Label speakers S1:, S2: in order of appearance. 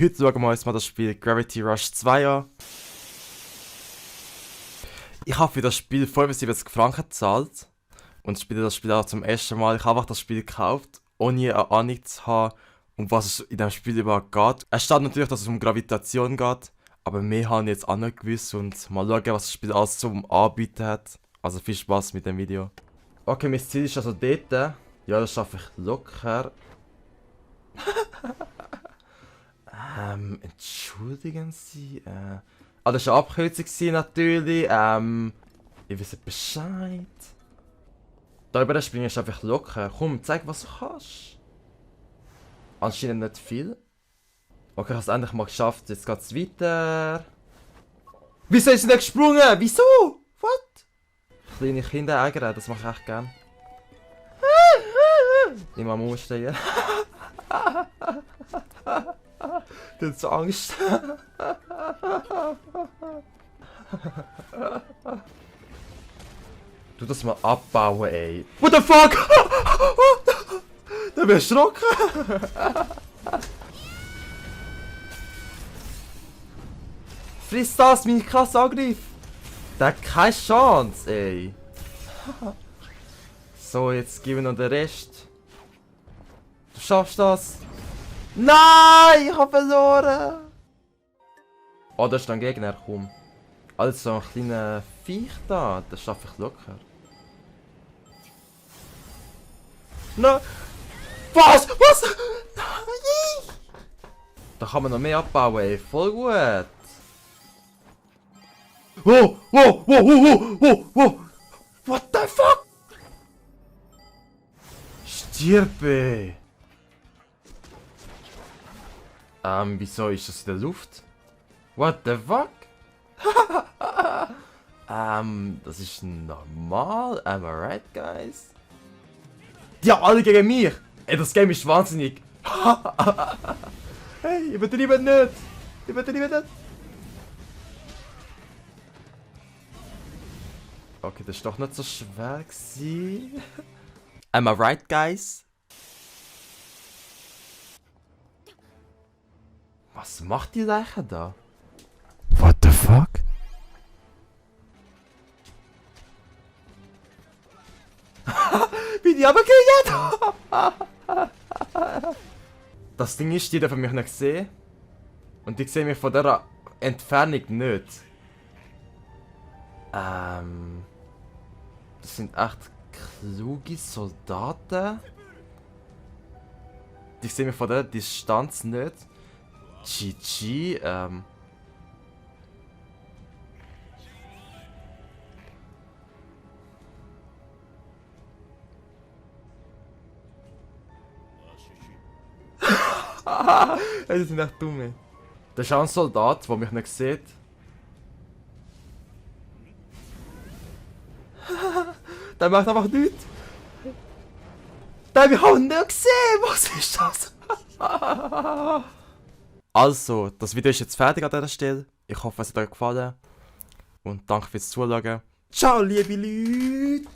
S1: Heute schauen wir uns mal das Spiel Gravity Rush 2 an. Ich habe für das Spiel 75 Franken gezahlt und spiele das Spiel auch zum ersten Mal. Ich habe einfach das Spiel gekauft, ohne eine Ahnung zu haben, um was es in diesem Spiel überhaupt geht. Es steht natürlich, dass es um Gravitation geht, aber mehr habe ich jetzt auch nicht gewusst und mal schauen, was das Spiel alles zum Anbieten hat. Also viel Spaß mit dem Video. Okay, mein Ziel ist also dort. Ja, das schaffe ich locker. Entschuldigen Sie, das war eine Abkürzung natürlich, ihr wisst Bescheid. Da über den springst du einfach locker. Komm, zeig, was du kannst. Anscheinend nicht viel. Okay, ich habe es endlich mal geschafft, jetzt geht es weiter. Wieso ist sie nicht gesprungen? Wieso? What? Kleine Kinder ärgern, das mache ich echt gern. Immer am Umstehen. Du hast Angst. Du das mal abbauen, ey. What the fuck? Da bin ich erschrocken. Friss das, mein krasser Angriff. Der hat keine Chance, ey. So, jetzt geben wir noch den Rest. Du schaffst das. Nein, ich habe verloren. Oh, da ist ein Gegner, komm. Also ein kleiner Viech da, das schaffe ich locker. Nein! Was? Was? Nein! Da kann man noch mehr abbauen, ey. Voll gut. Wow, wow, wow, wow, wow, wow. What the fuck? Stirb, ey. Wieso ist das in der Luft? What the fuck? Das ist normal. Am I right, guys? Die haben alle gegen mich! Ey, das Game ist wahnsinnig! Hey, übertrieben nicht! Übertrieben nicht! Okay, das ist doch nicht so schwer gewesen. Am I right, guys? Was macht die Leiche da? What the fuck? Bin ich aber gejagt? Das Ding ist, die dürfen mich nicht sehen. Und die sehen mich von dieser Entfernung nicht. Das sind echt kluge Soldaten. Die sehen mich von dieser Distanz nicht. GG, die sind echt dumm, ey. Das ist auch ein Soldat, der mich nicht sieht. Der macht einfach nichts. Der hat mich auch nicht gesehen. Was ist das? Also, das Video ist jetzt fertig an dieser Stelle. Ich hoffe, es hat euch gefallen. Und danke fürs Zuschauen. Ciao, liebe Leute!